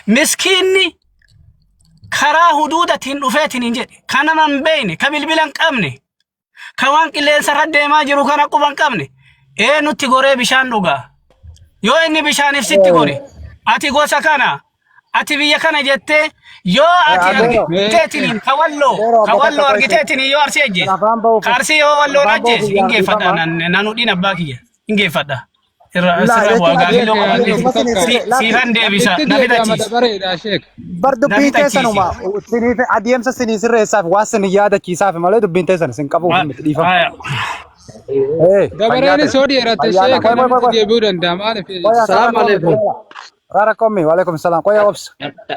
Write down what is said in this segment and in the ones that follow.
Miskiinni karaa huduudatiin dhufeetiin hin jedhe ka nama hin beekne ka bilbila hin qabne ka waan qilleensa irra deemaa jiru kana quba hin qabne ee nutti goree bishaan dhugaa yoo inni bishaaniif sitti gore ati gosa kana ati biyya kana jettee yoo ati Adeero. argiteetiniin ka walloo Adeero, ka bakka walloo tokko argiteetiniin yoo arsii ajjeese Afaan ba'uuf. ka arsii yoo walloon Afaan ba'uuf ajjeese hin iyyaan geeffadha dhiifama. nan nan hudhiin abbaa kiyya hin geeffadha irra Laa sirra bu'aa jechuun gaafii yoo adeemsa qabaate adeemsa sinii sirre laafti. siifan deebisa Itti na deebi'ama fixachiisi dabareedha sheek. Bar na dubbiin fixachiisi teessanuma siniif adeemsa sinii sirreessaaf waan sin yaadachiisaaf malee dubbiin teessan sin qabuuf miti dhiifama. Haya. Ee fayyaa Dabareenis ta'e. yoo dheerate Fayyaa sheek ta'a. Qoy qoy qoy namitti qoy. deebi'uu danda'a maaliif? Qoy Assalamu rakkoo miti. alaikum. Rakkoo miti. Waalaikum salaam. Qoy obsa.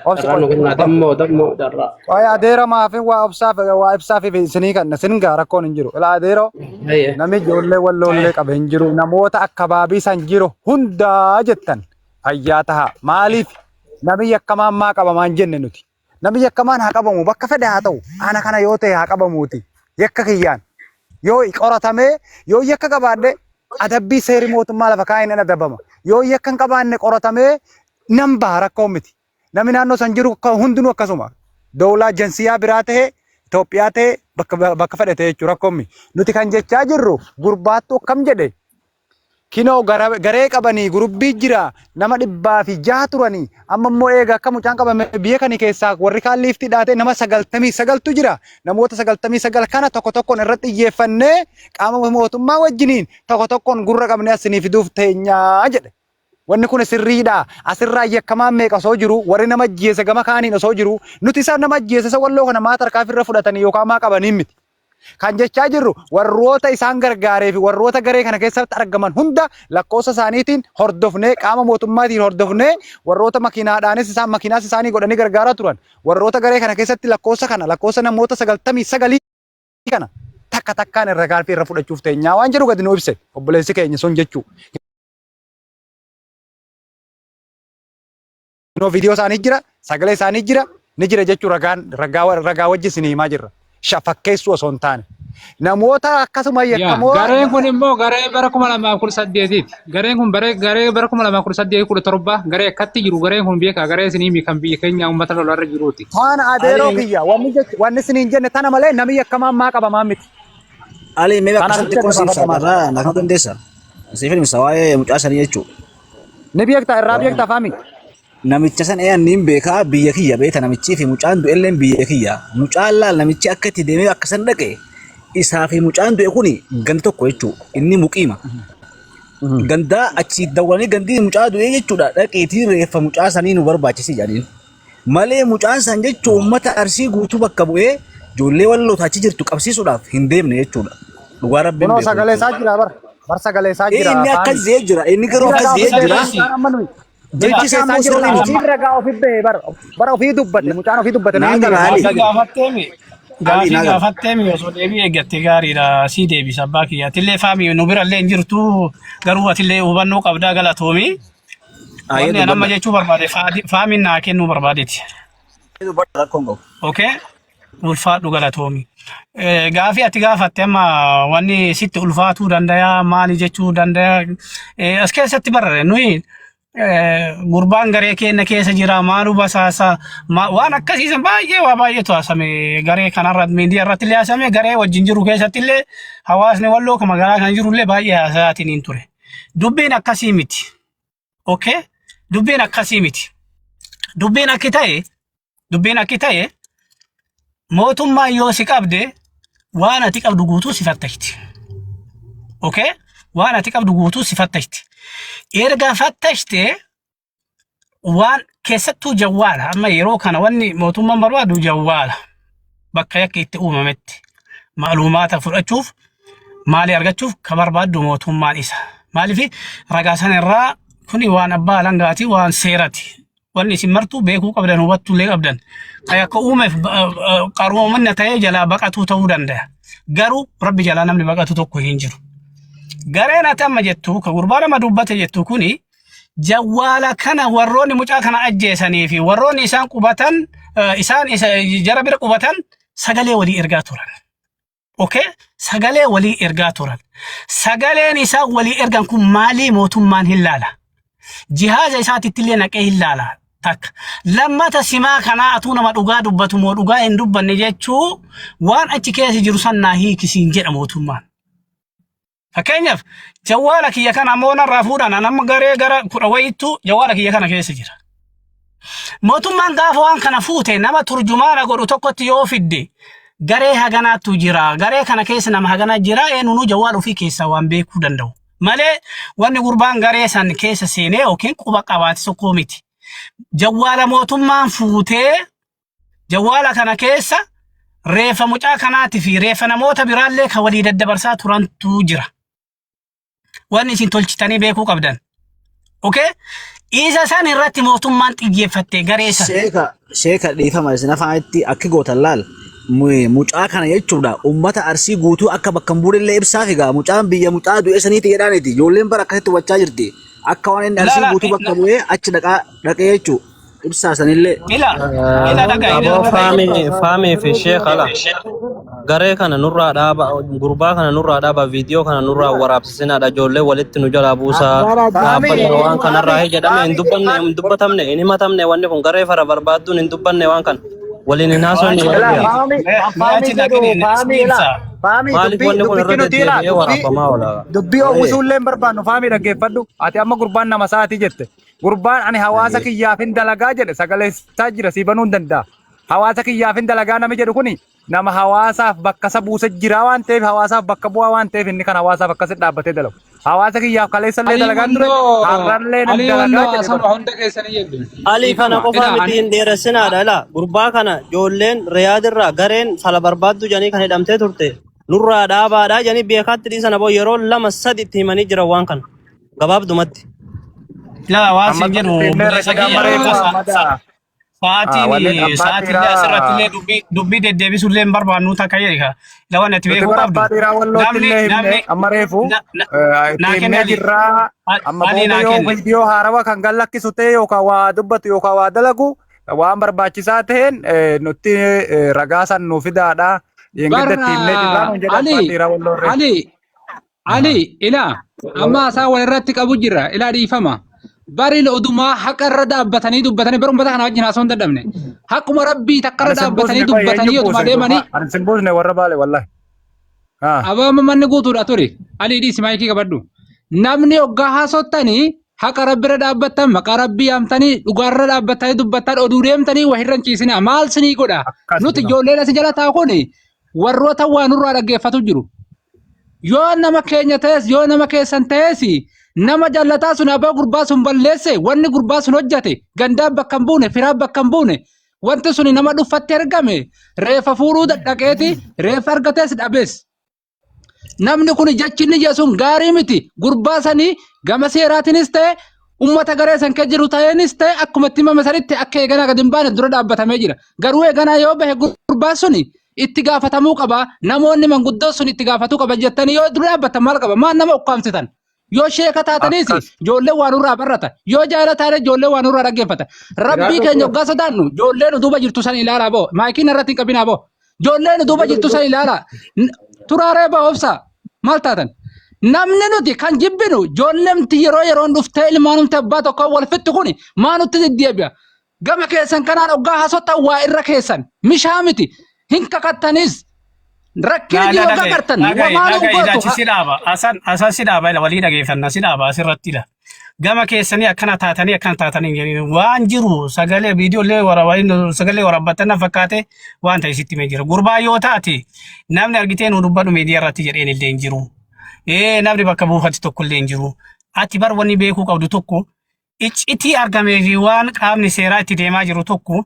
Obsi Irraa qoy. nu kennaa dammoo dammoo darraa. Qoy adeera maafin waa obsaaf waa ibsaaf isinii kan isin gaa rakkoon hin jiru. Ilaa adeeroo Hayyee. namni ijoollee walloollee qabe hin jiru. Namoota akkabaabii san jiru hundaa jettan fayyaa taha. Maaliif namni yakkamaan maa qabamaan jenne nuti. Namni yakkamaan haa qabamu bakka fedhe haa ta'u ana kana yoo ta'e haa qabamuuti. Yakka kiyyaan yoo qoratamee yoo yakka qabaadhe adabbii seeri mootummaa lafa kaa'een nan adabama. Yoo yakka hin qabaanne qoratamee nan baha rakkoo miti. Namni naannoo san jiru hundinuu akkasuma. Dowlaa jansiyaa biraa ta'e Itoophiyaa ta'e bakka bakka fedhe ta'e jechuudha rakkoo miti. Nuti kan jechaa jirru gurbaattu akkam jedhe Kinoo garee qabanii gurubbii jira nama 106 turanii amma immoo eega akka mucaan qabame biyya kani keessaa warri kaan liiftii dhaatee nama 99tu jira namoota 99 kana tokko tokkoon irratti xiyyeeffannee qaama mootummaa wajjiniin tokko tokkoon gurra qabnee asinii fiduuf teenyaa jedhe. Wanni kun sirriidha. Asirraa yakkamaan meeqa osoo jiru warri nama ajjeese gama kaaniin osoo jiru nuti isa nama ajjeese isa walloo kana maa tarkaanfii irra fudhatanii yookaan maa qabanii miti. Kan jechaa jirru warroota isaan gargaaree fi warroota garee kana keessatti argaman hunda lakkoofsa isaaniitiin hordofnee qaama mootummaatiin hordofnee warroota makiinaadhaanis isaan makiinaas isaanii godhanii gargaaraa turan warroota garee kana keessatti lakkoofsa kana lakkoofsa namoota 99 kana takka takkaan irra gaaffii irra fudhachuuf teenyaa waan jedhu gadi nu ibse obboleessi keenya sun jechuu. Kunoo viidiyoo isaanii jira, sagalee isaanii jira, ni jira jechuu ragaan ragaa ragaa wajji isin himaa jirra. Fakkeessuu osoo hin taane. Namoota akkasuma Yaa, yakkamoo gareen kun immoo garee bara 2018ti. Gareen kun bare garee bara 2018 17 garee akkatti jiru gareen kun beekaa garee isinii kan biyya keenya uummata lolarra jiruuti. Faana adeeroo kiyya wanni jechi wanni isin hin jenne tana malee namni yakkamaan maa qabamaa miti. Ali mee bakka Kana sanatti jecha xiqqoo siif gabaabaa saaqarraa na kan dandeessa. Siif himsa waa'ee mucaa sanii jechuudha. Ni beekta irraa beekta faami. Namicha san ee niin beekaa biyya kiyya beekta namichii fi mucaan du'elleen biyya kiyya. Mucaan laal namichi akka itti deemee akka san dhaqe isaa fi mucaan du'e kuni ganda tokko jechuudha. Inni muqiima. Gandaa achi dawwanii gandii mucaa du'ee jechuudha dhaqiitii reeffa mucaa sanii nu barbaachisi jedhaniin. Malee mucaan san jechuun uummata Arsii guutuu bakka bu'ee ijoollee walloota achi jirtu qabsiisuudhaaf hin deemne jechuudha. Dhugaa rabbiin Kunoo beeku sagalee jechuudha. isaa jira bar. Bar sagalee isaa Ee, jira inni akkas faami. jee jira. Inni garuu Ofii akkas ragaa jee ofii jira. bahee mucaan amma nuyi. Nuyi Jechi isaa fakkeessaa immoo jiru sirrii kana miti. ofii ragaa ofii bahee bar. Bara ofii dubbate mucaan ofii dubbate nuyi Naa hin gala galu. Ali. Gaafii gaafatteemi. Ali Gaafii naa gala. gaafatteemi osoo deebii eeggatte gaariidha. Sii deebisa abbaa kiyya. Atillee faami nu birallee hin jirtu garuu atillee hubannoo qabdaa galatoomi. Ayyee Wanni an amma dubbadha. jechuu barbaade faamiin naa kennuu barbaadeeti. Dubbadha rakkoon qabu. Okay? Ulfaadhu galatoomi. Gaafii ati gaafatte amma wanni sitti ulfaatuu danda'a maali jechuu danda'a. As keessatti barre nuyi gurbaan garee keenya keessa jira maalu basaasa waan akkasiisan baay'ee waa baay'eetu haasame garee kanarra miidiyaa irratti illee haasame garee wajjin jiru keessatti illee hawaasni walloo kan magaalaa kan jiru illee baay'ee haasa'aatiin hin ture. Dubbiin akkasii miti. Okay? Dubbiin akkasii miti. Dubbiin akki ta'e dubbiin akki ta'e mootummaan yoo si qabde waan ati qabdu guutuu si fattashti. Okay? Waan ati qabdu guutuu si fattashti. Erga fattashte waan keessattuu jawwaala amma yeroo kana wanni mootummaan barbaadu jawwaala bakka yakki itti uumametti maalumaata fudhachuuf maali argachuuf ka barbaaddu mootummaan isa maaliif ragaa sana irraa kuni waan abbaa alangaati waan seerati wanni isin martuu beekuu qabdan hubattuu illee qabdan ka yakka uumeef qaroominna ta'ee jalaa baqatuu ta'uu danda'a garuu rabbi jalaa namni baqatu tokko hin jiru gareen ati amma jettu ka gurbaa nama dubbate jettu kuni Jawwaala kana warroonni mucaa kana ajjeesanii fi warroonni isaan qubatan isaan isa jara bira qubatan sagalee walii ergaa turan. Okay? Sagalee walii ergaa turan. Sagaleen isaan walii ergan kun maalii mootummaan hin laala. Jihaaza isaatitti illee naqee hin laala. Takka. Lammata simaa kanaa atuu nama dhugaa dubbatu moo dhugaa hin dubbanne jechuu waan achi keessa jiru san naa hiikisiin jedha mootummaan. Fakkeenyaaf jawwaala kiyya kana ammoo narraa fuudhan an amma garee gara 10 wayittu jawwaala kiyya kana keessa jira. Mootummaan gaafa waan kana fuute nama turjumaana godhu tokkotti yoo fidde garee haganaatu jira garee kana keessa nama haganaa jira eenyunuu jawwaala ofii keessaa waan beekuu danda'u. Malee wanni gurbaan garee san keessa seenee yookiin quba qabaate tokko miti. Jawwaala mootummaan fuutee jawwaala kana keessa reeffa mucaa kanaatii fi reeffa namoota biraallee kan walii daddabarsaa turantu jira. Wanni isin tolchitanii beekuu qabdan. Okay? Isa san irratti mootummaan xiyyeeffatte garee san. Sheeka sheeka dhiifama isin afaanitti akki gootan laal. Mucaa kana jechuudha ummata Arsii guutuu akka bakka hin buunellee ibsaa figaa mucaan biyya mucaa du'e saniiti jedhaaniti ijoolleen bara akkasitti hubachaa jirti akka waan inni Arsii Laala guutuu bakka bu'ee achi dhaqaa dhaqee jechuu ibsaa sanillee. Ila ila dhaga'i Aboo dhaga'i. faamii faamii fi sheekh ala garee kana nurraa dhaaba gurbaa kana nurraa dhaaba viidiyoo kana nurraa waraabsisinaadha ijoollee walitti nu jalaa buusaa Faamii dhaabbata waan kanarraa faamii jedhame hin faamii dubbanne hin dubbatamne hin himatamne wanni kun garee fara barbaadduun hin dubbanne waan kana waliin hin haasofne Ilaa warri faamii Mee kan faamii achi jedhu dhaqini si faamii ilaa ibsa. faamii maaliif dubbii wanni kun dubbichi irra nuti ilaa deddeebi'ee dubbii waraabamaa oola dubbii oomishuu illee hin barbaannu faamii dhaggeeffadhu ati amma gurbaan nama sa'aatii jette gurbaan ani hawaasa kiyyaaf hin dalagaa jedhe sagalee isaa jira sii banuu hin danda'a hawaasa kiyyaaf hin dalagaa nami jedhu kuni nama hawaasaaf bakka isa buuse jira waan ta'eef hawaasaaf bakka bu'aa waan ta'eef inni kan hawaasaaf akkasitti dhaabbatee dalagu. Hawaasa kiyyaaf kaleessallee Alii dalagaan ture wandoo har'allee nan Alii dalagaa wandoo jedhe asama bara. hunda keessanii jedhu. Ali kana Dhiifama. qofaa Ilaa miti ani hin dheeressinaadha ila gurbaa kana ijoolleen Riyaad irraa gareen fala barbaaddu jedhanii kan hidhamtee turte nurraa dhaabaadha jedhanii beekaatti dhiisan aboo yeroo lama sadi itti himanii jiran waan kana gabaabdumatti. Laa waan Amma sin jedhu itti himneerra obboleessa jedhaa kiyya mareefu akka Ahmada. sa'aatiin Walleen abbaa sa'aatiin illee asirratti dhiiraa illee dubbii dubbii deddeebisuu illee hin barbaannu takka jedhi ka. Lawan ati nuti beekuu bara qabdu. abbaa dhiiraa wallootti Namni illee himne namni amma reefu na na itti naa kenni himnee Ali. jirraa amma Ali booda naa yoo kenni. viidiyoo haarawaa kan gad lakkisu ta'e yookaan waa dubbatu yookaan waa dalagu waan barbaachisaa ta'een nutti ragaa san nuu fidaadha. Dheengadda itti himnee jirraa nuun jedhe abbaan Ali dhiiraa walloo reefu. Ali Ali ilaa amma haasaa walirratti qabu jira ilaa dhiifama. Bari odumaa haqa irra dhaabbatanii dubbatanii bara uummata kana wajjin haasa'uu hin dadhabne. Haquma rabbii takka irra Ani sin dhaabbatanii buusne qoy dubbatanii eenyu odumaa buuse deemanii gurbaa? Ani sin buusne warra baale wallahi. Abaa manni guutuudha ture. Alii dhiisi maayikii qabadhu. Namni hoggaa haasottanii haqa rabbirra dhaabbattan maqaa rabbii yaamtanii dhugaarra dhaabbattanii dubbattan oduu deemtanii wahirra hin ciisinaa maal sinii godha. Akkas Nuti kunoo. ijoolleen asi jala taa'u kuni warroota waa nurraa dhaggeeffatu jiru. Yoo nama keenya ta'es yoo nama keessan ta'es nama jallataa sun abbaa gurbaa sun balleesse wanni gurbaa sun hojjate gandaan bakka hin buune firaan bakka hin buune wanti sun nama dhuffatti argame reeffa fuudhuu dhaqeeti reeffa argatees dhabees. Namni kun jechi inni jedhu sun gaarii miti gurbaa sanii gama seeraatiinis ta'e ummata garee san keessa jiru ta'eenis ta'e akkuma itti himame sanitti akka eeganaa gadi hin baane dura dhaabbatamee jira. Garuu eeganaa yoo bahe gurbaan suni itti gaafatamuu qaba. Namoonni manguddoo sun itti gaafatuu qaba jettanii yoo dura dhaabbattan maal qaba? Maal nama ukkaamsitan? Yoo sheeka taataniis Akkas. ijoollee waa nurraa barata. Yoo jaala taane ijoollee waa nurraa dhaggeeffata. Rabbii keenya hoggaa sodaannu ijoollee nu duuba jirtu san ilaalaa boo. Maayikiin irratti hin qabinaa boo. Ijoollee nu duuba jirtu san ilaalaa. Turaaree boo obsa. Maal taatan? Namni nuti kan jibbinu ijoolleemti yeroo yeroon dhuftee ilmaanumti abbaa tokko wal fixxu kuni maa nutti deddeebi'a. Gama keessan kanaan oggaa haasottan waa irra keessan mishaa miti hin kakattanis rakkina Naa jiru na oggaa dhaga'i gartan dhaga'i wamaa nu dhaga'i gootu. ilaalchi si dhaaba asan asan si dhaaba ila walii dhageeffanna si dhaaba asirratti ila gama keessanii akkana taatanii akkana taatanii hin jedhin. Waan jiru sagalee viidiyoolee waraabanii sagalee waraabbattan na fakkaate waan ta'e sitti himee jira gurbaa yoo taate namni argitee nu dubbadhu miidiyaa irratti jedheen illee hin jiru ee namni bakka buufate tokko illee hin jiru ati bar wanni beekuu qabdu tokko iccitii argamee fi waan qaamni seeraa itti deemaa jiru tokko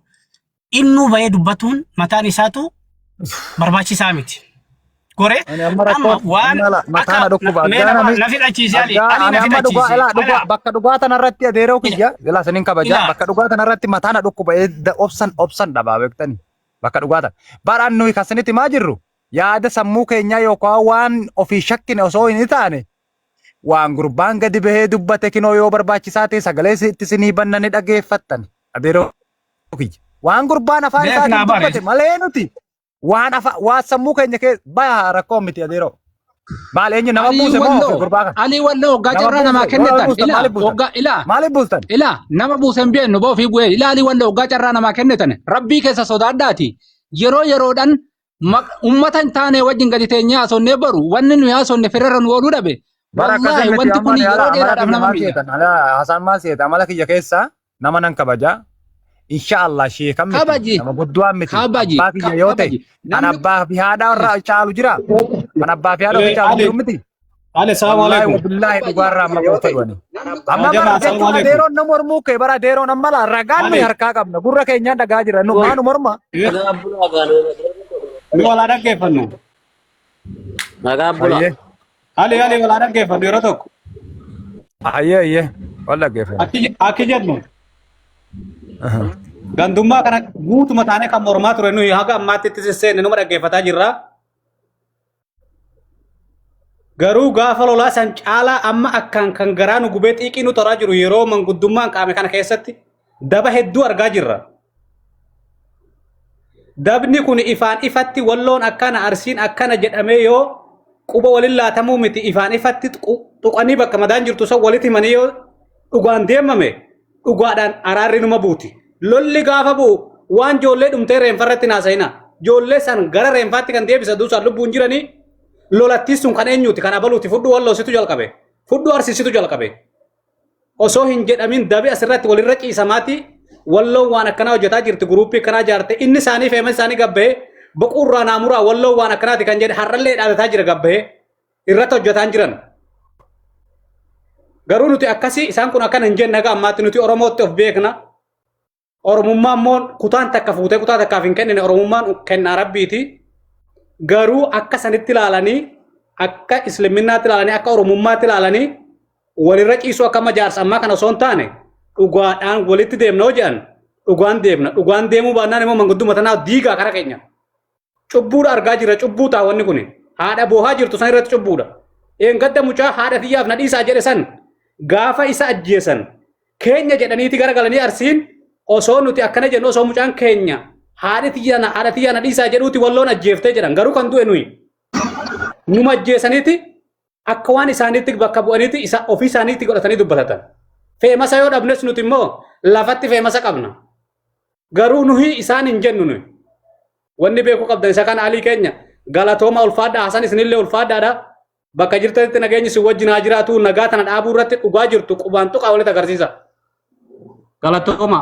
innuu bahee dubbatuun mataan isaatu barbaachisaa miti. Gore Ani amma amma rakkoon waan amma la mataa na akka dhukkuba. mee Addaa nami na fidhachiisi Ali addaa Ali ani na amma dhugaa fidhachiisi ilaa dhugaa ala bakka dhugaa tanarratti adeeroo ila kiyya ilaa sinin kabajaa ila bakka dhugaa tanarratti mataa na dhukkuba obsan obsan dhabaa beektani bakka dhugaa tan. Baraan nuyi kan sinitti himaa jirru yaada sammuu keenyaa yookaan waan ofii shakkine osoo hin taane waan gurbaan gadi bahee dubbate kinoo yoo barbaachisaa ta'e sagalee itti sinii banna ni dhageeffattan. Adeeroo kiyya. Waan gurbaan afaan beeknaa isaatiin bare dubbate malee nuti waan afa waan sammuu keenya keessa baha rakkoo miti adeeroo. Maal eenyu nama Alii buuse moo Walloo gurbaa kana? Alii Walloo hoggaa Nama carraa namaa buuse yoo kennitan buustan ilaa maaliif buustan? hoggaa ilaa Maaliif buustan? ilaa nama buusen beeknu boo ofii bu'ee ilaa Alii Walloo hoggaa carraa namaa kennitan rabbii keessa sodaadhaati yeroo yeroodhaan ummata hin taane wajjin gadi teenyee haasofnee baru wanni nuyi haasofne firarra nu ooluu dhabe Bara akkasii wallaahi miti wanti amma kun ani yeroo ala amala dheeraadhaaf kiyya nama maal miidha. seetan ala Hasaan maal seeta amala kiyya keessa nama nan kabaja. Insha Allah sheekan miti Kabaji nama guddaan miti kabaji abbaa kiyya yoo ta'e kabaji an namni abbaa fi haadha irraa caalu jira. An abbaa fi haadha ofii caalu Ali, jiru miti. Ali, assalamu Wallaahi alaikum. wabillaahi kabaji dhugaarraa amma yoo qofa ta'e du'ani. namni Amma Ya bara jamaa, assalamu jechuun alaikum. adeeroon nu mormuu kee bara adeeroon amma laa ragaan nuyi Ali, harkaa qabna gurra keenyaan dhagaa jira nu maa nu morma. Nagaa bulaa gaanoo. nu walaa dhaggeeffannu. Nagaa bulaa. Ayyee Ali, Ali, walaa dhaggeeffannu yeroo tokko. ayyee ayyee wal dhaggeeffanna. Akki jennu gandummaa kana guutuma taanee kan mormaa ture nuyi haga ammaatti itti sisseenne numa dhaggeeffataa jirra. Garuu gaafa lolaa san caalaa amma akkaan kan garaa nu gubee xiiqii nu toraa jiru yeroo manguddummaan qaame kana keessatti daba hedduu argaa jirra. Dabni kun ifaan ifatti walloon akkana arsiin akkana jedhamee yoo quba waliin laatamuu miti ifaan ifatti tuqanii bakka madaan jirtu san walitti himanii yoo dhugaan deemame dhugaadhaan araarri numa buuti. Lolli gaafa bu'u waan ijoollee dhumtee reenfarratti hin haasa'ina. Ijoollee san gara reenfaatti kan deebisa duusaan lubbuun jiranii lolattii sun kan eenyuuti kan abaluuti fudhuu walloo situ jalqabe fudhuu arsiisitu jalqabe. Osoo hin jedhamin dabe asirratti walirra ciisamaati walloon waan akkanaa hojjetaa jirti guruuppii akkanaa ijaarte inni isaanii feeman isaanii gabbahee boquurraa naamuraa walloon waan akkanaati kan jedhe har'allee dhaadataa jira gabbahee irratti hojjetaa hin jiran. Garuu nuti akkasii isaan kun akkana hin jenne haga ammaatti nuti Oromootti of beekna. Oromummaa immoo kutaan takka fuutee kutaa takkaaf hin kennine Oromummaan kennaa rabbiiti. Garuu akka sanitti ilaalanii akka islaminaatti ilaalanii akka Oromummaatti ilaalanii walirra ciisuu akka amma jaarsa ammaa kana osoo hin taane dhugaadhaan walitti deemna hoo jedhan dhugaan deemna. Dhugaan deemuu baannaan immoo mangudduma tanaa diigaa kara keenya. Cubbuudha argaa jirra cubbuu ta'a wanni kuni. Haadha boohaa jirtu san irratti cubbuudha. Eengadda mucaa haadha tiyyaaf na dhiisaa jedhe san gaafa isa ajjeesan keenya jedhaniiti garagalanii arsiin osoo nuti akkana jennu osoo mucaan keenya haadha tiyya na haadha tiyya na dhiisaa jedhuuti walloon ajjeeftee jedhan garuu kan du'e nuyi. Numa ajjeesaniiti akka waan isaaniitti bakka bu'aniiti isa ofii isaaniitti godhatanii dubbatatan. Feemasa yoo dhabnes nuti immoo lafatti feemasa qabna. Garuu nuyi isaan hin jennu nuyi. Wanni beekuu qabdan isa kana alii keenya galatooma ulfaadhaa Hasan isinillee ulfaadhaadha. Bakka jirtanitti nageenyi isin wajjin haa jiraatu nagaa tana dhaabuu irratti dhugaa jirtu qubaan tuqaa walitti agarsiisa. Galatooma.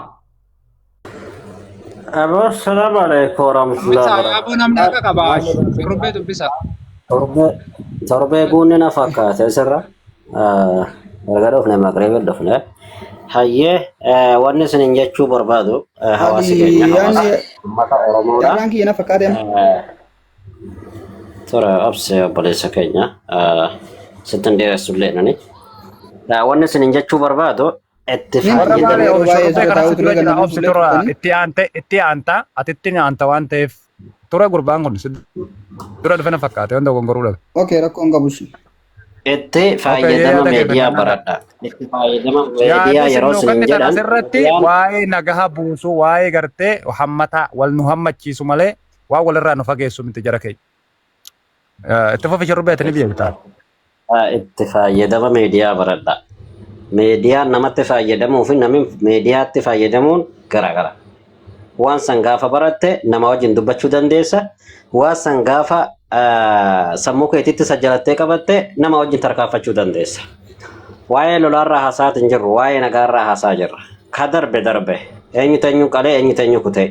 Aboo salaamu alaikum warahmatullahi Dubbisa yaaboo namni wabarakatuh. akka qaba. Shurrubbee dubbisa. Torbee torbee guunni na fakkaate asirra. Erga dhufne maqreebi dhufne. Hayyee wanni isinin jechuu barbaadu hawaasi Ati keenya hawaasa yaanni uummata Oromoodha. carraan kiyya na fakkaate amma. Tura obse obboleessa keenya sitti hin dheeressullee nani. Wanni isinin jechuu barbaadu itti Nin Warra fayyadama maali yeroo obsa baay'ee shurrubbee sirra kana taa'uu si dura ture jira ganama obsi fuullee tura turtanii. itti aante itti aanta atitti ni aanta waan ta'eef tura gurbaan kun si dura dhufe na fakkaate wanta gongoruu dhabe. Okay rakkoon qabu shi. Itti Okay fayyadama yaada kee meediyaa kennaa. baradha. Itti fayyadama meediyaa Yaadni isin yeroo nuu isinin kennitan jedhan asirratti miidiyaan waa'ee nagaha buusuu waa'ee gartee hammataa wal nu hammachiisu malee waan walirraa nu fageessu miti jara keenya. Itti fufi shurrubbee ati ni beektaa. Itti fayyadama meediyaa baradha. Miidiyaan namatti fayyadamuu fi namni miidiyaatti fayyadamuun garaagara. Waan san gaafa baratte nama wajjin dubbachuu dandeessa. Waan san gaafa sammuu keetitti sajjalattee qabatte nama wajjin tarkaanfachuu dandeessa. Waa'ee lolaarraa haasa'aa hin jirru, waa'ee nagaarraa haasa'aa jirra. Ka darbe darbe eenyutu eenyu qalee eenyutu eenyu kutee.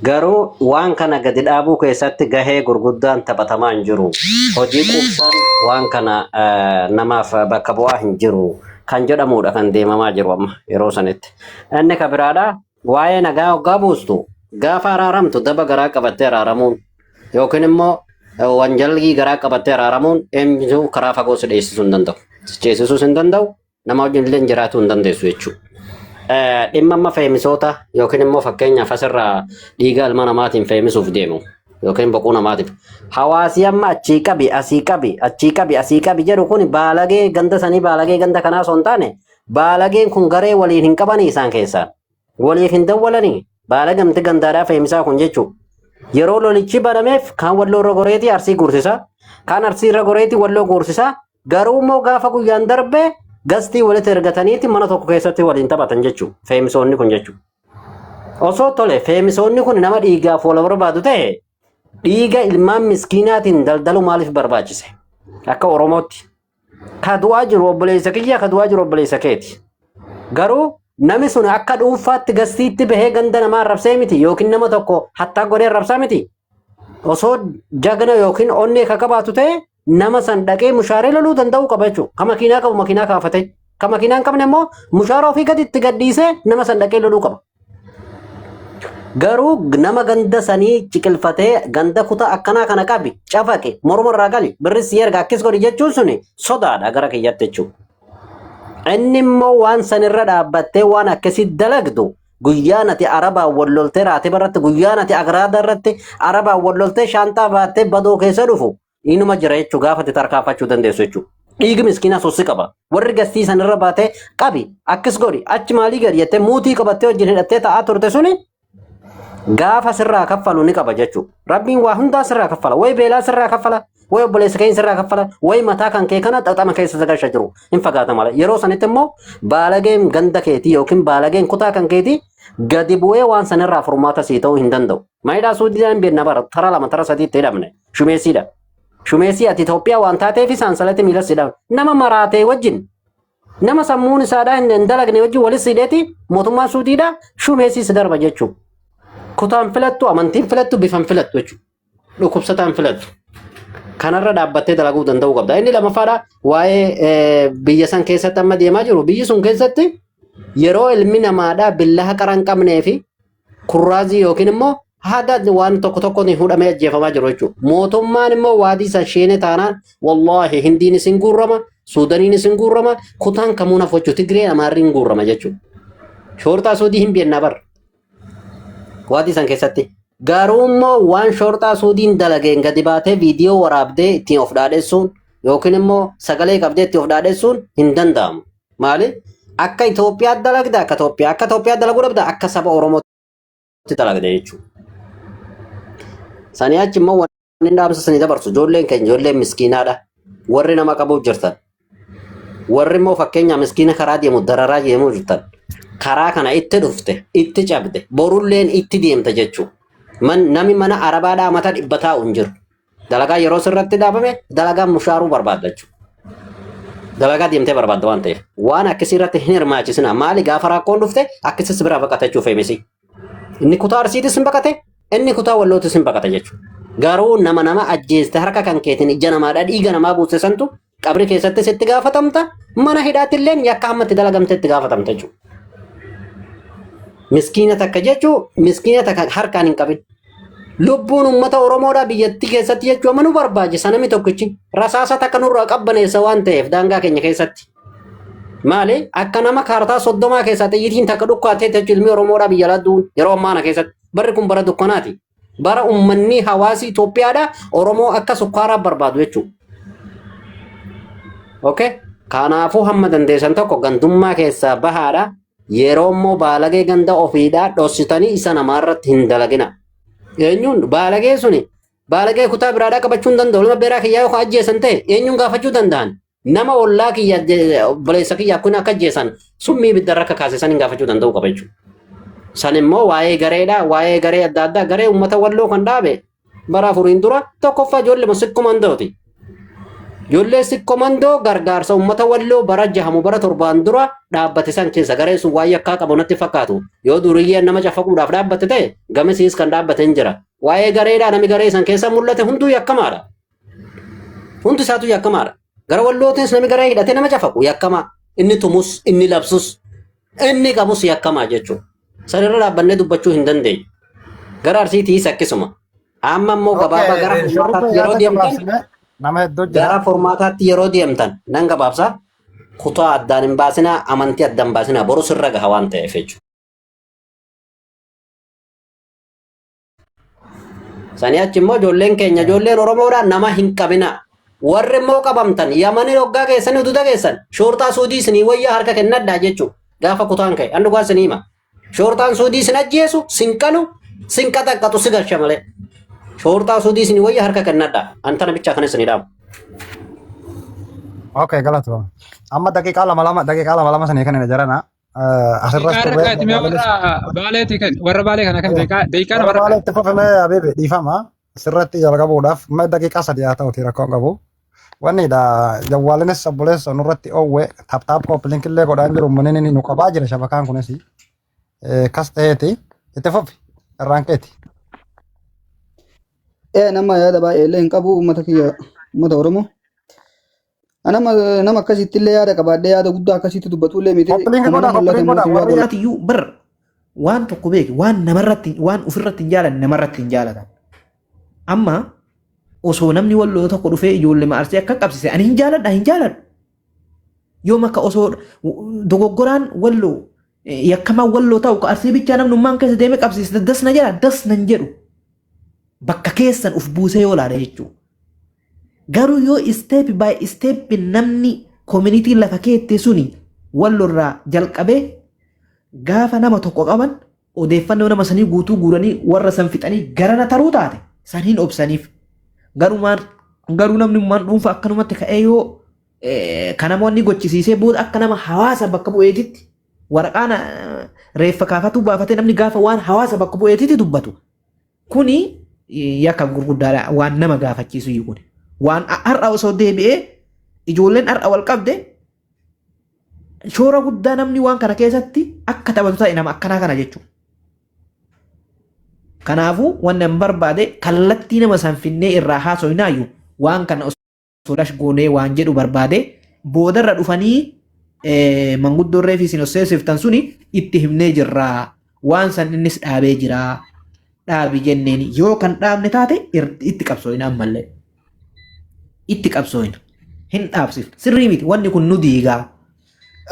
Garuu waan kana gadi dhaabuu keessatti gahee gurguddaan taphatamaa hin jiru. Hojii quubsaan waan kana namaaf bakka bu'aa hin jiru kan jedhamudha kan deemamaa jiru amma yeroo sanitti. Inni ka biraadha waa'ee nagaa hoggaa buustu gaafa araaramtu daba garaa qabattee araaramuun yookiin immoo wanjalgii garaa qabattee araaramuun eenyutu karaa fagoo si dheessisuu hin danda'u. Si ceesisuus hin danda'u nama wajjin illee jiraatuu hin dandeessu jechuudha. Dhimma amma feemisoota yookiin immoo fakkeenyaaf asirraa dhiiga ilma namaatiin feemisuuf deemu yookiin boquu namaatiif. Hawaasi amma achii qabi asii qabi achii qabi asii qabi jedhu kun baalagee ganda sanii baalagee ganda kanaa osoo hin taane baalageen kun garee waliin hin qabanii isaan keessaa. Waliif hin dawwalanii baalagamti gandaadhaa feemisaa kun jechuudha. Yeroo lolichi banameef kaan walloo irra goreetii arsii guursisa. Kaan Arsii irra goreeti Walloo goorsisaa. Garuu immoo gaafa guyyaan darbe gastii walitti ergataniiti mana tokko keessatti waliin taphatan jechuudha. Feemisoonni kun jechuudha. Osoo tole feemisoonni kun nama dhiigaaf wal barbaadu ta'e dhiiga ilmaan miskiinaatiin daldaluu maaliif barbaachise? Akka Oromootti. Ka du'aa jiru obboleessa kiyya, ka du'aa jiru obboleessa keeti. Garuu namni sun akka dhuunfaatti gastiitti bahee ganda namaa arrabsee miti yookiin nama tokko hattaa godhee arrabsaa miti. Osoo jagna yookiin onnee ka qabaatu ta'e nama san dhaqee mushaaree loluu danda'uu qaba jechuudha. Ka makiinaa qabu makiinaa kaafate. Ka makiinaa hin qabne immoo mushaara ofii gadi itti gadhiisee nama san dhaqee loluu qaba. Garuu nama ganda sanii ciqilfatee ganda kutaa akkanaa kana qabi cafaqe morma irraa gali birri si erga akkis godhi jechuun suni sodaadha gara kiyyatti jechuudha. Inni immoo waan sanirra dhaabbattee waan akkasii dalagdu guyyaan ati arabaan wal loltee raatiba irratti guyyaan ati agraada irratti arabaan wal loltee shaanxaa baattee badoo keessa dhufu inuma jira jechuu gaafa ati tarkaanfachuu dandeessu jechuudha. Dhiigi miskiinaa sossi qaba. Warri gastii sanirra baatee qabi akkas godhi achi maalii gadi jettee muutii qabattee wajjin hidhattee taa'aa turte suni gaafa sirraa kaffalu ni qaba jechuudha. Rabbiin waa hundaa sirraa kaffala. Wayi beelaa sirraa kaffala. Wayi obboleessa keenya sirraa kaffala. Wayi mataa kan kee kana xaxama keessa sagalcha jiru. Hin fagaata mala. Yeroo sanitti immoo baalageen ganda keetii yookiin baalageen kutaa kan keetii gadi bu'ee waan sanirraa furmaata sii ta'uu hin danda'u. Maayidhaa suudiidhaan hin beekna bara tara lama tara sadiitti hidhamne. Shumeessiidha. Shumeessii ati Itoophiyaa waan taateef saansalatti miila si hidhame. Nama maraatee wajjin nama sammuun isaadhaa hin dalagne wajjin walis hidheeti mootummaan suudiidhaa shumeessii si darba jechuudha. Kutaan filattu, amantiin filattu, bifan filattu jechuudha. Dhukkubsataan filattu. Kanarra dhaabbattee dalaguu danda'uu qabda. Inni lammaffaadha waa'ee biyya san keessatti amma deemaa jiru. Biyyi sun keessatti yeroo ilmi namaadhaa billaha qara hin qabnee fi kurraazii yookiin immoo haada waan tokko tokkoon hudhamee ajjeefamaa jiru jechuudha. Mootummaan immoo waadii san sheene taanaan wallaahi Hindiin isin guurrama, Suudaniin isin guurrama, kutaan kamuu nafu jechuudha. Tigreen Amaarri hin guurrama jechuudha. Shoorxaa Suudii hin beennaa bara. Waadii san keessatti. Garuu immoo waan shoorxaa Suudiin dalageen gadi baatee viidiyoo waraabdee ittiin of dhaadhessuun yookiin immoo sagalee qabdee ittiin of dhaadhessuun hin danda'amu. Maali? Akka Itoophiyaa dalagda akka Itoophiyaa akka Itoophiyaa dalaguu dhabda akka saba Oromootti dalagda jechuudha. Sanii achi immoo wanni dhaamsa sanii dabarsu ijoolleen keenya ijoolleen miskiinaadha. Warri nama qabuuf jirtan. Warri immoo fakkeenya miskiina karaa deemu dararaa deemuu jirtan. Karaa kana itti dhufte itti cabde borulleen itti deemta jechuudha. Man, nami mana arabaadhaa mata dhibba taa'u hin jiru. Dalagaa yeroo sirratti dhaabame dalagaa mushaaruu barbaadda jechuudha. Dalagaa deemtee barbaadda waan ta'eef. Waan akkasii irratti hin hirmaachisina. Maali gaafa rakkoon dhufte akkasii si biraa baqata jechuuf feemisi. Inni kutaa Arsiitis hin baqate, inni kutaa Wallootis hin baqate jechuudha. Garuu nama nama ajjeeste harka kan keetiin ija namaadha dhiiga namaa buuste santu qabri keessattis itti gaafatamta mana hidhaatti illee yakka hamma itti dalagamte itti gaafatamta jechuudha. Miskiina takka jechuun miskiina takka harkaan hin qabin. Lubbuun uummata Oromoodhaa biyyattii keessatti jechuun amma nu barbaachisa namni tokkichi rasaasa takka nurraa qabbaneessa waan ta'eef daangaa keenya keessatti. Maali akka nama kaartaa 30 keessaa xiyyitiin takka dhukkaatee jechuun ilmi Oromoodhaa biyya ladduun yeroo ammaa kana keessatti barri kun bara dukkanaati. Bara uummanni hawaasi Itoophiyaadhaa Oromoo akka sukkaaraa barbaadu jechuudha. Okay? Kanaafuu hamma dandeessan tokko gandummaa keessaa bahaadha. Yeroo immoo baalagee ganda ofiidhaa dhossitanii isa namaarratti hin dalagina. Eenyuun baalagee suni baalagee kutaa biraadhaa qabachuu hin danda'u. Ilma beeraa kiyyaa yoo ajjeesan ta'e eenyuun gaafachuu danda'an? Nama ollaa kiyya obboleessa kiyya kun akka ajjeesan summii ibidda irra akka kaase san hin gaafachuu danda'u qaba jechuudha. San immoo waa'ee gareedha, waa'ee garee adda addaa, garee uummata walloo kan dhaabe bara afuriin dura tokkoffaa ijoollee sikkoo mandooti. Ijoollee sikkoo mandoo gargaarsa uummata walloo bara jahamu bara torbaan dura dhaabbate san keessa gareen sun waa'ee akkaa qabu natti fakkaatu. Yoo duriyyeen nama cafaquudhaaf dhaabbate ta'e gamasiis kan dhaabbate hin jira. Waa'ee gareedhaa namni garee san keessa mul'ate hunduu yakkamaadha. Hundi isaatu yakkamaadha. Gara wallootiinis namni garee hidhatee nama cafaqu yakkamaa. Inni tumus, inni labsus, inni qabus yakkamaa jechuudha. Sanirra dhaabbannee dubbachuu hin dandeenyu. Gara Arsiitiis akkasuma. Amma immoo gabaabaa gara furmaataatti yeroo deemtan Nama hedduu jira. gara furmaataatti yeroo deemtan nan gabaabsa. Kutaa addaan hin baasinaa, amantii addaan hin baasinaa boru sirra gaha waan ta'eef jechuudha. Sanii achi immoo ijoolleen keenya ijoolleen Oromoodhaa nama hin qabina. Warri immoo qabamtan Yamanii hoggaa keessanii ududa keessan shoorxaa Suudii isinii wayyaa harka kennadhaa jechuudha. Gaafa kutaan ka'e an dhugaa isinii hima. Shoorxaan Suudii isin ajjeesu, sin qalu, sin qaxaqqaxu si galcha malee. Shoorxaa Suudii isinii wayyaa harka kennadhaa. An tana bichaa kana isinii dhaamu. Okay, galatooma. Amma daqiiqaa lama lama daqiiqaa lama lama sanii kan hin jarana. Asirras Daqiiqaa turre irra kaa'ati mee warra baaleetii kan warra baalee kana kan daqiiqaa daqiiqaa warra namarra baalee kaa'ati. itti fufame Habibi dhiifama. Sirratti jalqabuudhaaf mee daqiiqaa sadi haa ta'uti rakkoon qabu. Wanni dha jawwaalinis obboleessa nurratti oowwe taap taap koppiliink illee godhaa hin jiru uummanni nu qabaa jira shabakaan kunis. Kas ta'eeti itti fufi irraan keeti. Nama yaada baay'ee illee hin qabu uummata kiyya uummata Oromoo. Nama nama akkasitti illee yaada qabaadhee yaada guddaa akkasitti dubbatu illee miti. Koppiliink Kuma godhaa nama mul'ate koppiliink godhaa mootummaa warri godha. Atiyyuu bar waan tokko beeki waan namarratti waan ofirratti hin jaalanne namarratti hin jaalatan. Amma osoo namni walloo tokko dhufee ijoollee arsii akka qabsise ani hin jaaladha hin jaaladhu. Yoom akka osoo dogoggoraan walloo yakkamaan walloo ta'u ka arsii bichaa namnummaan keessa deemee qabsiise das na jedha das nan jedhu. Bakka keessan uf buusee yoo laale jechuudha. Garuu yoo step by step namni community lafa keette suni wallorraa jalqabee gaafa nama tokko qaban odeeffannoo nama sanii guutuu guuranii warra san fixanii garana taruu taate san hin obsaniif. Garuu namni ummaan dhuunfa akkanumatti ka'ee yoo kan namoonni gochisiisee booda akka nama hawaasa bakka bu'eetitti waraqaan reeffa kaafatuu baafatee namni gaafa waan hawaasa bakka bu'eetitti dubbatu kuni yakka gurguddaadha waan nama gaafachiisu iyyuu kuni. Waan har'a osoo deebi'ee ijoolleen har'a wal qabde shoora guddaa namni waan kana keessatti akka taphatu ta'e nama akkanaa kana jechuudha. Kanaafuu wanni an barbaade kallattii nama san finnee irraa haasoynaayyuu waan kana osoo dash goonee waan jedhu barbaade boodarra dhufanii manguddoo reefi isin osseessiftan suni itti himnee jirra. Waan san innis dhaabee jira. Dhaabi jenneen yoo kan dhaabne taate itti qabsooyna ammallee. Itti qabsooyna. Hin dhaabsifne. Sirrii miti wanni kun nu diigaa.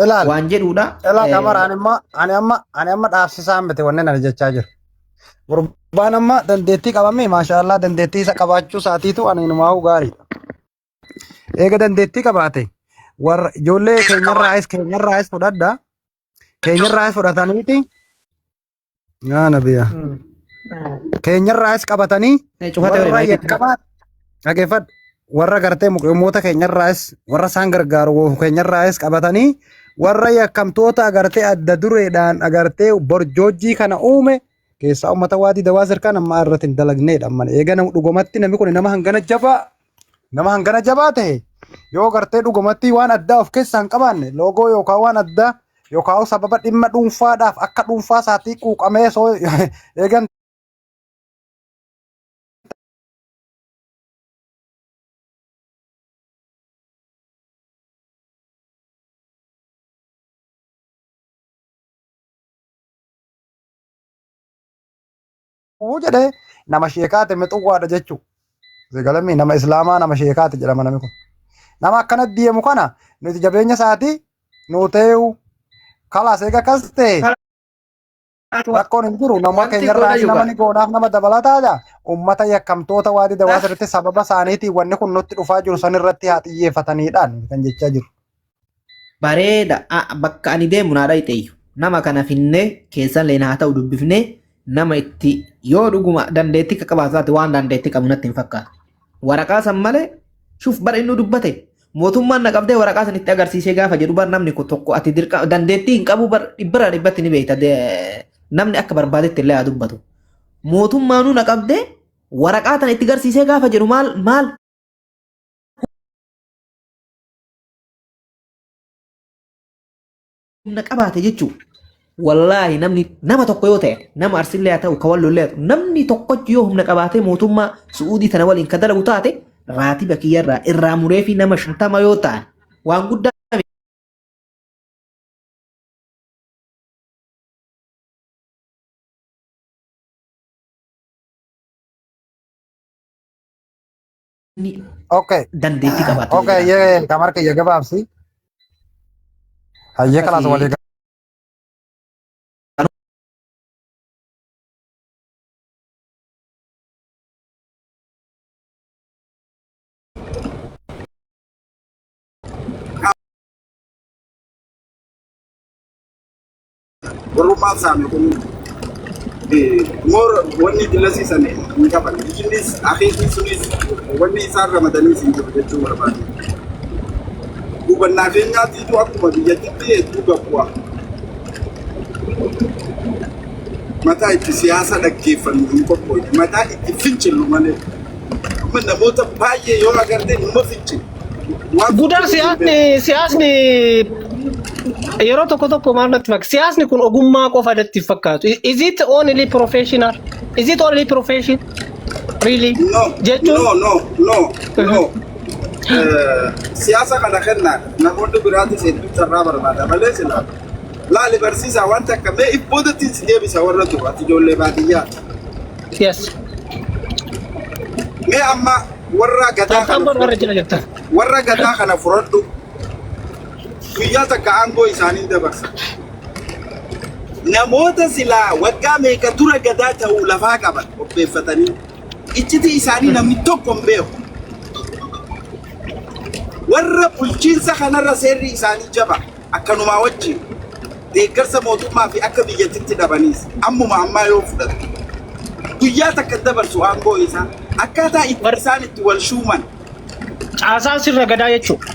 Ilaal. Waan jedhuudha. Ilaa Qamar ani amma ani amma ani amma dhaabsisaa miti wanneen ani jechaa jiru. Gurbaan amma dandeettii qabame maashaallah dandeettii isa qabaachuu isaatiitu ani inumaa'uu gaariidha. Eega dandeettii qabaate warra ijoollee keenyarraayis keenyarraayis fudhadha. Keenyarraayis fudhataniiti. Yaa nabiya. Keenyarraayis qabatanii Cufate warra yakkamaa dhageeffadhu. Warra gartee muqimoota keenyarraayis warra isaan gargaaru keenyarraayis qabatanii warra yakkamtoota agartee adda dureedhaan agartee borjoojjii kana uume keessaa uummata waatii dawaa sirkaan amma irratti hin dalagneedha amma eega dhugumatti namni kun nama hangana jabaa nama hangana jabaa ta'e yoo gartee dhugumatti waan addaa of keessaa hin qabaanne loogoo yookaan waan addaa yookaan sababa dhimma dhuunfaadhaaf akka dhuunfaa isaatii quuqamee soo eegan jedhee nama sheekaate mixuwaadha jechuudha. Galami nama islaamaa nama sheekaati jedhama namni kun. Nama akkana deemu kana nuti jabeenya isaatii nuu ta'eewu kalaas eega akkas ta'e rakkoon hin jiru nama Wanti keenyarraa godha nama yuuba. ni goonaaf nama dabalataadha. Uummata yakkamtoota waadii dawaa sirriitti sababa isaaniitiin wanni kun nutti dhufaa jiru san irratti haa xiyyeeffataniidhaan kan jechaa jiru. Bareeda bakka ani deemu naa dhayxeeyyu. Nama kana finnee keessan leen haa ta'u dubbifnee nama itti yoo dhuguma dandeettii akka qabaatu taate waan dandeettii qabu natti hin fakkaatu. Waraqaa san malee shuf bara inni dubbate mootummaan na qabdee waraqaa san itti agarsiisee gaafa jedhu bar namni kun tokko ati dirqa dandeettii hin qabu bar dhibbarraa dhibbatti ni beekta namni akka barbaadetti illee haa dubbatu. Mootummaanuu na qabdee waraqaa tan itti agarsiisee gaafa jedhu maal maal humna qabaate jechuudha. Wallaahi namni nama tokko yoo ta'e nama arsillee haa ta'u ka wallollee haa ta'u namni tokkochi yoo humna qabaatee mootummaa Su'uudii tana waliin ka dalagu taate raatiba kiyyarraa irraa muree fi nama 50 yoo ta'an waan guddaa inni Okay. dandeettii qabaatu Okay, jira. yee kamar kiyya gabaabsi. Hayyee kalaas walii Gurmummaaf saame kun More wanni dillasii san hin qaban. Biyyinnis akeekni sunis wanni isaan ramadaniis hin jiru jechuu barbaade. Hubannaa keenyaatiitu akkuma biyyattitti hedduu gabbu'a. Mataa itti siyaasa dhaggeeffannu hin qophoofne. Mataa itti fincillu malee. Amma namoota baay'ee yoo agarte numa fincilu. Waan Gudar fincilu hin siyaasni beeku. siyaasni yeroo tokko tokko maal natti fakkaata? Siyaasni kun ogummaa qofa natti hin fakkaatu. Is it only professional? Is it only profession? Really? No, Jechuun no, no, no, no. Siyaasa kana kennaa namoonni biraatis hedduu carraa barbaada malee sila. Laali barsiisaa wanta akka mee if boodatti si deebisa warra turu ati ijoollee baadiyyaa. Yes. Mee amma warra gadaa Taaptaan kana bor warra fudhadhu. jira jirta. Warra gadaa kana fudhadhu. Guyyaa takka aangoo isaanii dabarsa. Namoota silaa waggaa meeqa dura gadaa ta'uu lafaa qaban qopheeffatanii iccitii isaanii namni tokko hin beeku. Warra bulchiinsa kanarra seerri isaanii jaba akkanumaa wajjin deeggarsa mootummaa fi akka biyyattitti dhabaniis ammuma ammaa yoo fudhatu. Guyyaa takka dabarsu aangoo isaa akkaataa itti isaan itti wal shuuman. Caasaan sirna gadaa jechuudha.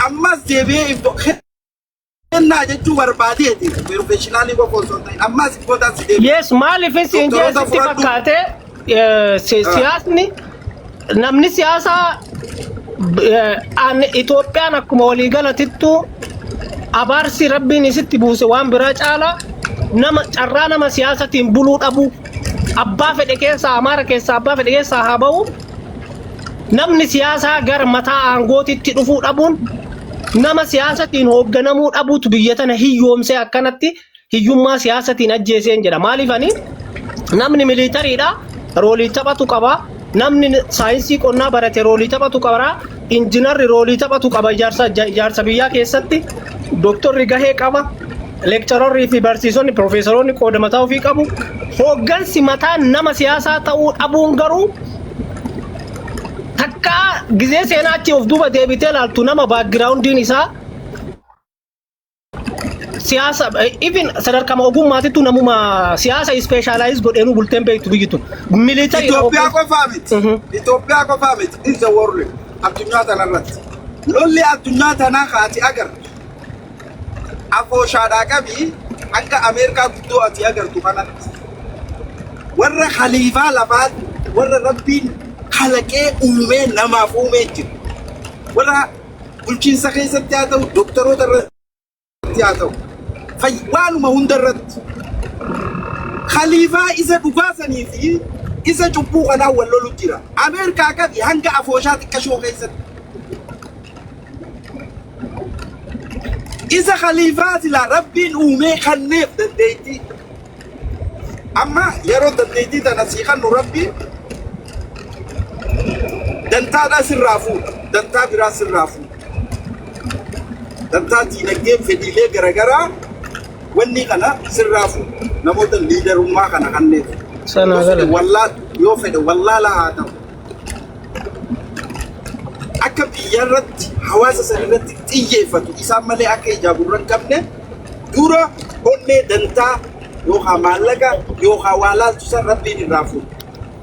Ammas deebi'ee iddoo kennaa jechuu barbaadeeti professional qofa osoo hin ta'in ammas iddootaan si deebi'e. Yes, maaliif siin jee Doktoroota sitti fudhadhu. fakkaate siyaasni namni siyaasaa Itoophiyaan akkuma waliigalatittu abaarsi rabbiin isitti buuse waan biraa caala nama carraa nama siyaasatiin buluu dhabu abbaa fedhe keessaa Amaara keessaa abbaa fedhe keessaa haa ba'u namni siyaasaa gara mataa aangootitti dhufuu dhabuun nama siyaasatiin hoogganamuu dhabuutu biyya tana hiyyoomsee akkanatti hiyyummaa siyaasatiin ajjeeseen jedha. Maaliif ani namni military dha role taphatu qaba. Namni saayinsii qonnaa barate role taphatu qaba. Injiinarri role taphatu qaba ijaarsa biyyaa keessatti. Dooktorri gahee qaba. Lecturerri fi barsiisonni piroofeesoroonni qooda mataa ofii qabu. Hooggansi mataa nama siyaasaa ta'uu dhabuun garuu takka gizee seenaa achi of duuba deebitee ilaaltu nama backgroundiin isaa siyaasa even sadarkaa ogummaatittu namuma siyaasa specialize godheenuu bulteen beektu biyyi tun. Military Itoophiyaa qofaa miti. Itoophiyaa qofaa miti. In the world. Addunyaa tanarratti. Lolli addunyaa tanaa kaati agartu. Afooshaadhaa qabii hanga Ameerikaa guddoo ati agartu kanatti. Warra khaliifaa lafaa warra rabbiin kalaqee uumee namaaf uumee jira. Warra bulchiinsa keessatti haa ta'u, doktoroota irratti haa ta'u, waanuma hunda irratti. Khaliifaa isa dhugaa sanii fi isa cubbuu kanaa wal lolu jira. Ameerikaa qabi hanga afooshaa xiqqashoo keessatti. Isa khaliifaa silaa rabbiin uumee kanneef dandeettii. Amma yeroo dandeettii tana sii kannu rabbiin dantaadhaa sirraa fuudha. Dantaa biraa sirraa fuudha. Dantaa diinagdee fedhiilee garaagaraa wanni kana sirraa fuudha. Namoota leaderummaa kana kanneef. Sanaa Yoo fedhe gala. wallaa yoo fedhe wallaalaa haa ta'u. Akka biyya irratti hawaasa sana irratti xiyyeeffatu isaan malee akka ijaa gurra hin qabne dura onnee dantaa yookaan maallaqa yookaan waa laaltu san rabbiin irraa fuudha.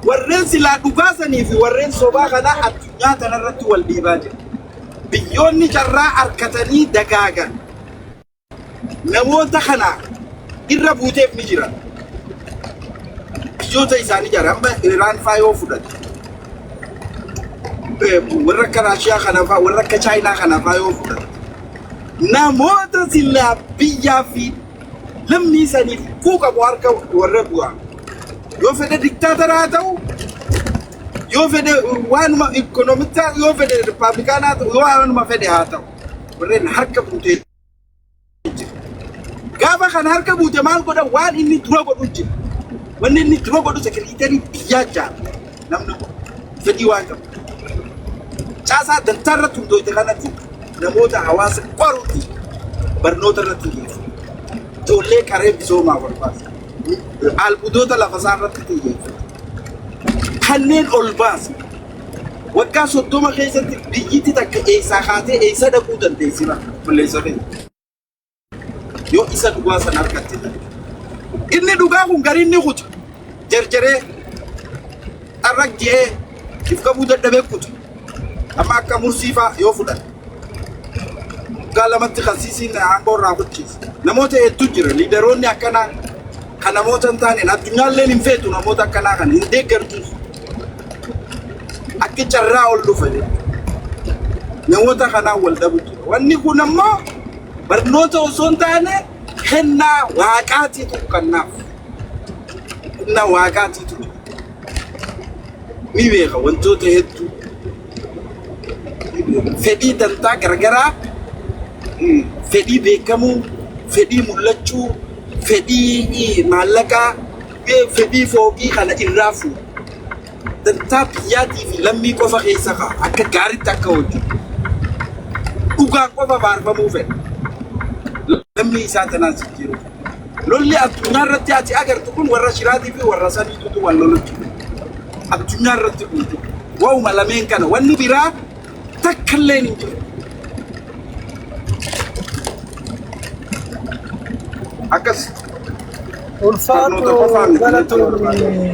Warreen silaa dhugaa sanii fi warreen sobaa kanaa addunyaa tanarratti wal dhiibaa jira. Biyyoonni carraa harkatanii dagaagan namoota kana irra buuteef ni jira. Biyyoota isaanii jara amma Iraan faa yoo fudhate warra akka Raashiyaa kana faa warra akka Chaayinaa kana faa yoo fudhate namoota silaa biyyaa fi lammii saniif quuqamu harka warra bu'aa. Yoo fedhe diktaatara haa ta'u, yoo fedhe waanuma ikoonomichaa yoo fedhe rippaabilikaanaa haa ta'u, yoo waanuma fedhe haa ta'u. Warreen harka buutee jira. Gaafa kana harka buute maal godha waan inni dura godhu jira. Wanni inni dura godhu secretary biyyaa jaala. Namni kun fedhii waan qabu. Caasaa dantaa irratti hundooyte kanatti namoota hawaasa qoruutti barnoota irratti xiyyeeffatu. Ijoollee qaree misoomaa barbaasa. Albuudota lafa isaa irratti xiyyeeffatu. Kanneen ol baasa. Waggaa 30 keessatti biyyiti takka eessaa kaatee eessa dhaquu dandeessi bara qilleessa keenya. Yoo isa dhugaa sana argatte ta'e. Inni dhugaa kun gariin ni kuta. Jarjaree xarraq je'ee if qabuu dadhabee kuta. Amma akka Mursii fa'aa yoo fudhan. Waggaa lamatti kan Siisiin aangoo irraa kuchiise. Namoota hedduu jira. Liidaroonni akkanaa kan namoota hin taaneen addunyaalleen hin feetu namoota akkanaa kana hin deeggartus. Akka carraa ol dhufa jechuudha. Namoota kanaan wal dhabu jira. Wanni kun ammoo barnoota osoo hin taane kennaa waaqaatiitu kennaaf. Kennaa waaqaatiitu ni beeka wantoota hedduu. Fedhii dantaa garagaraa, fedhii beekamuu, fedhii mul'achuu, fedhii maallaqaa, fedhii fooqii kana irraa fuudha. Dantaa biyyaatii fi lammii qofa keessa ka'a. Akka gaariitti akka hojjetu. Dhugaan qofa faarfamuu fedha. Lammii isaa tanaas jijjiiruu fedha. Lolli addunyaa irratti ati agartu kun warra Shiraatii fi warra saniitutu wal lolu jiru. Addunyaa irratti guutuu. Waa'uma lameen kana wanni biraa takka illee hin jiru. Akkas Ulfaadhu barnoota qofaa miti jechuu barbaada. galatoomi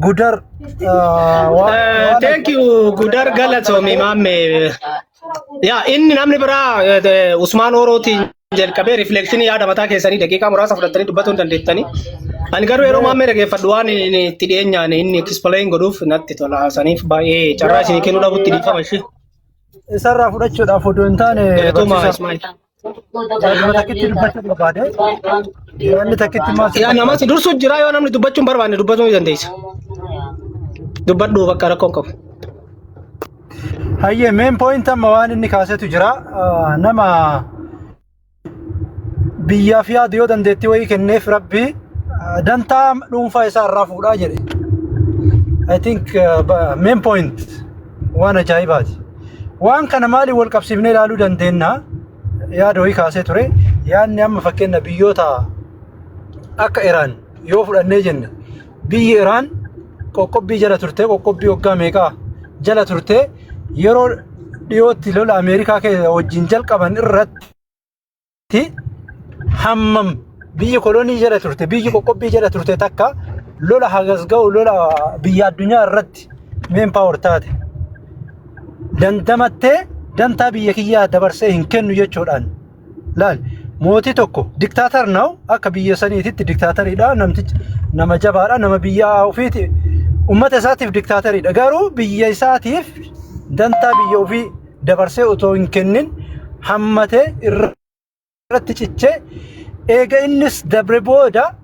Gudar waan waan Thank you Gudar galatoomi maamme. Yaa inni namni biraa Usmaan Orootiin jalqabee rifleekshinii yaada mataa keessanii daqiiqaa muraasa fudhattanii dubbatuu hin dandeettanii. Ani garuu yeroo mee maammee dhageeffadhu waan inni itti dhiyeenyaan inni explain godhuuf natti tola. Saniif baay'ee carraa yaa isinii kennuu dhabutti dhiifama ishee. Isarraa fudhachuudhaaf odoo hin taane Galatoomaa barsiisaa Ismaa'il. yaaduma takkitti dubbachuu barbaade yaadni takkitti maal si Yaa namas fakkaata? dursu jira yoo namni dubbachuu hin barbaanne dubbatuu ni dandeessa. Dubbadhu bakka rakkoon qabu. Hayyee main point amma waan inni kaasetu jira. Nama biyyaaf yaadu yoo dandeettii wayii kenneef rabbi dantaa dhuunfaa isaa irraa fuudhaa jedhe. I think main point waan ajaa'ibaati. Waan kana maaliin wal qabsiifnee ilaaluu dandeenya? Yaada wayii kaasee ture. Yaadni amma fakkeenya biyyoota akka Iraan yoo fudhannee jenne, biyyi Iraan qoqqobbii jala turte, qoqqobbii waggaa meeqaa jala turte, yeroo dhiyootti lola Ameerikaa keessa wajjin jalqaban irratti hammam biyyi kolonii jala turte, biyyi qoqqobbii jala turte takka lola hagas ga'u, lola biyya addunyaa irratti main power taate dandamattee dantaa biyya kiyyaa dabarsee hin kennu jechuudhaan. Laal, mootii tokko dictator now akka biyya saniititti dictatoriidha, namtichi nama jabaadha, nama biyya ofiiti, ummata isaatiif dictatoriidha, garuu biyya isaatiif dantaa biyya ofii dabarsee otoo hin kennin hammatee irratti cichee, eega innis dabre booda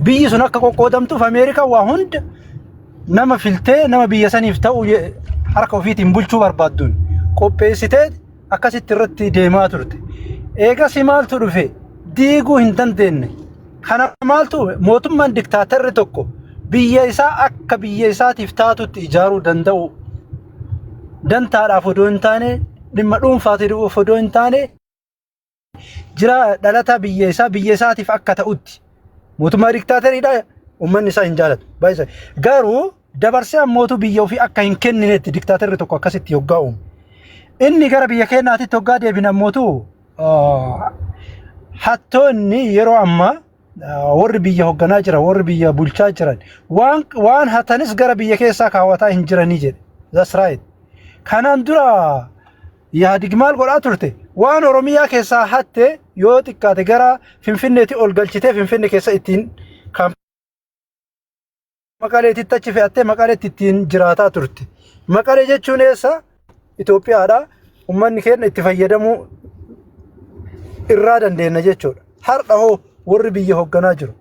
biyyi sun akka qoqqoodamtuuf Ameerikaan waa hunda nama filtee nama biyya saniif ta'u harka ofiitiin bulchuu barbaadduun qopheessitee akkasitti irratti deemaa turte. Eegas maaltu dhufe? Diiguu hin dandeenye. Kana maaltu mootummaan diktaatarri tokko biyya isaa akka biyya isaatiif taatutti ijaaruu danda'u, dantaadhaaf odoo hin taane, dhimma dhuunfaatiif odoo hin taane, jira dhalataa biyya isaa biyya isaatiif akka ta'utti. Mootummaa diktaateriidha, uummanni isaa hin jaalatu. Baay'isa. Garuu dabarsee ammootu biyya ofii akka hin kenninetti diktaaterri tokko akkasitti hoggaa uume. Inni gara biyya keenyaatitti hoggaa deebin ammootu hattoonni yeroo ammaa warri biyya hogganaa jiran, warri biyya bulchaa jiran waan hatanis gara biyya keessaa kaawwataa hin jiranii jedhe. That's right. Kanaan dura Yaadig maal godhaa turte? Waan Oromiyaa keessaa hatte yoo xiqqaate gara Finfinneetti ol galchitee Finfinne keessa ittiin Maqaleetitti achi fe'attee Maqaleetti ittiin jiraataa turte. Maqalee jechuun eessa? Itoophiyaadha. Uummanni keenya itti fayyadamuu irraa dandeenya jechuudha. Har'a hoo warri biyya hoogganaa jiru?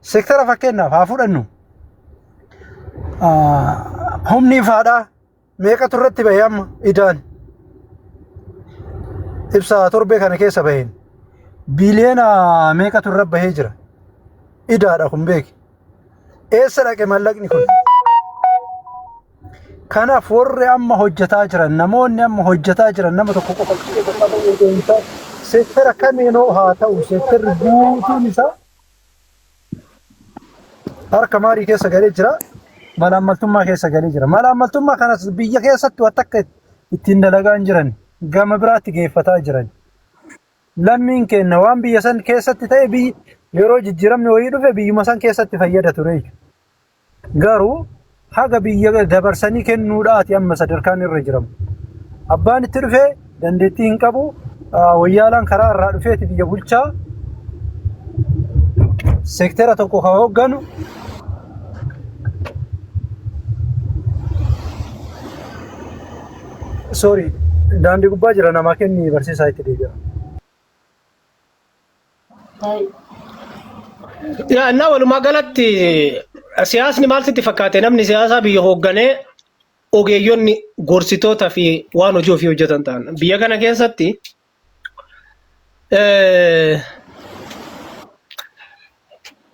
Seektara fakkeenyaaf haa fudhannu. Humni ifaadhaa meeqatu irratti bahe amma idaan ibsaa torbee kana keessa baheen biiliyoona meeqatu irra bahee jira. Idaadha kun beeki. Eessa dhaqe mallaqni kun? Kanaaf warri amma hojjetaa jiran, namoonni amma hojjetaa jiran, nama tokko qofa otoo hin taane, seektara kamiinuu haa ta'u, seektarri guutuun isaa harka maalii keessa galee jira? Malaammaltummaa keessa galee jira. Malaammaltummaa kanas biyya keessatti waan takka ittiin dalagaa hin jiran, gama biraatti geeffataa jiran. Lammiin keenya waan biyya san keessatti ta'e biyyi Yeroo jijjiiramni wayii dhufe biyyuma san keessatti fayyada ture jechuudha. Garuu haga biyya dabarsanii kennuudhaati amma sadarkaan irra jiramu. Abbaan itti dhufe dandeettii hin qabu. Wayyaalaan karaa irraa dhufeeti biyya bulchaa. Seektera tokko kan hoogganu sorry daandii gubbaa jira namaa kenni barsiisaa itti deebi'a. Yaa innaa walumaa galatti siyaasni maal sitti fakkaate namni siyaasaa biyya hoogganee ogeeyyonni gorsitoota fi waan hojii ofii hojjetan ta'an. Biyya kana keessatti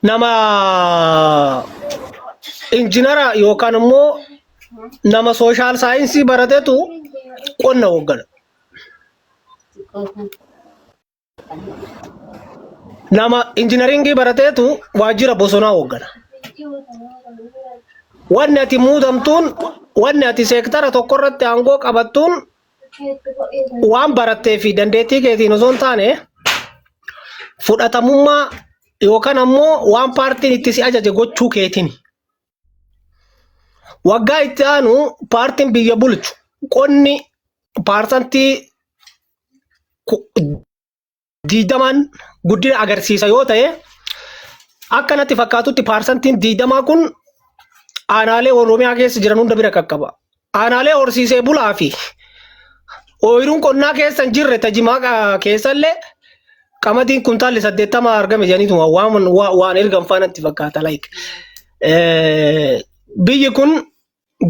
nama injinara yookaan immoo nama sooshaal saayinsii baratetu qonna hooggana. Nama injinaringii barateetu waajjira bosonaa hooggana. Wanni ati muudamtuun, wanni ati seektara tokko irratti aangoo qabattuun waan barattee fi dandeettii keetiin osoo hin taane fudhatamummaa yookaan ammoo waan paartiin itti si ajaje gochuu keetiin. Waggaa itti aanu paartiin biyya bulchu qonni paarsantii 20n guddina agarsiisa yoo ta'e akka natti fakkaatutti paarsantiin 20 kun aanaalee Oromiyaa keessa jiran hunda bira qaqqaba. Aanaalee horsiisee bulaa fi ooyiruun qonnaa keessa hin jirre tajimaa keessallee qamadiin kuntaalli 80 argame jedhaniituma waan ergan faana itti fakkaata. Like, biyyi kun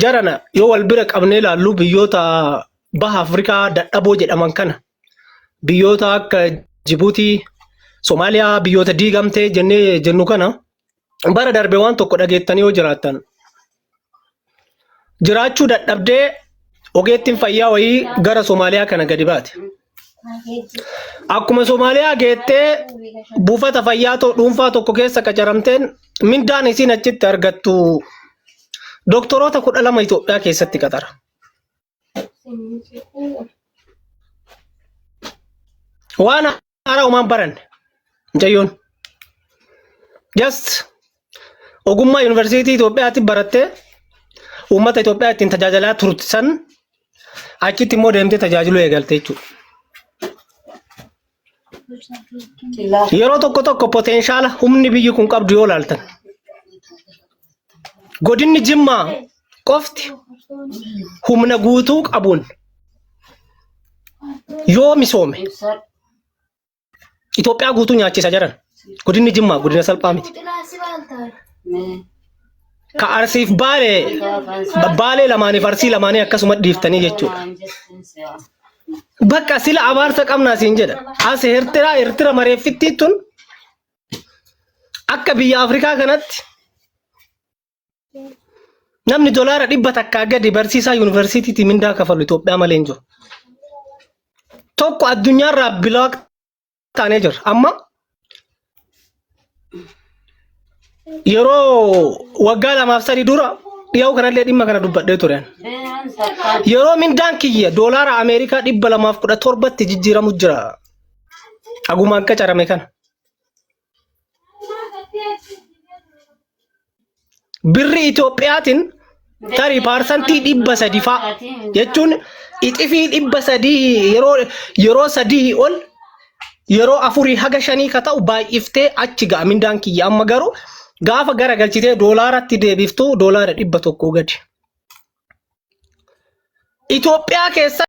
jarana yoo wal bira qabnee ilaallu biyyoota baha Afrikaa dadhaboo jedhaman kana biyyoota akka Jibuutii, Somaaliyaa biyyoota diigamtee jennee jennu kana bara darbe waan tokko dhageettanii yoo jiraattan jiraachuu dadhabdee ogeettiin fayyaa wayii gara Somaaliyaa kana gadi baate. Akkuma Somaaliyaa geettee buufata fayyaa dhuunfaa tokko keessa qacaramteen mindaan isiin achitti argattu doktoroota 12 Itoophiyaa keessatti qaxara. Waan haaraa homaan baranne mucayyoon. Just ogummaa yuunivarsiitii Itoophiyaatti barattee uummata Itoophiyaa ittiin tajaajilaa turte san achitti immoo deemtee tajaajiluu eegalte jechuudha. Yeroo tokko tokko potenshaala humni biyyi kun qabdu yoo ilaaltan godinni Jimmaa qofti humna guutuu qabuun yoo misoome Itoophiyaa guutuu nyaachisa jedhan. Godinni Jimmaa godina salphaa miti. Ka Arsiif Baalee Baalee lamaaniif Arsii lamaanii akkasuma dhiiftanii jechuudha. Bakka sila abaarsa qabnaa siin jedha. As Eertiraa Eertira mareeffittii tun akka biyya Afrikaa kanatti namni dolaara 100 gadi barsiisaa yuunivarsiitiitii mindaa kafalu Itoophiyaa malee hin jiru. Tokko addunyaarraa bilaak taanee jira. Amma yeroo waggaa lamaaf sadii dura dhiyoo kanallee dhimma kana dubbadhee ture. Yeroo mindaan kiyya doolaara Ameerikaa 217tti jijjiiramu jira. Hagumaan qacarame kana. Birri Itoophiyaatiin tarii paarsantii 300 fa'a jechuun ixifii 300 yeroo sadii ol yeroo afurii haga shanii ka ta'u baay'iftee achi ga'a mindaan kiyya amma garuu gaafa garagalchitee doolaaratti deebiftu doolaara 100 gadi. Itoophiyaa keessa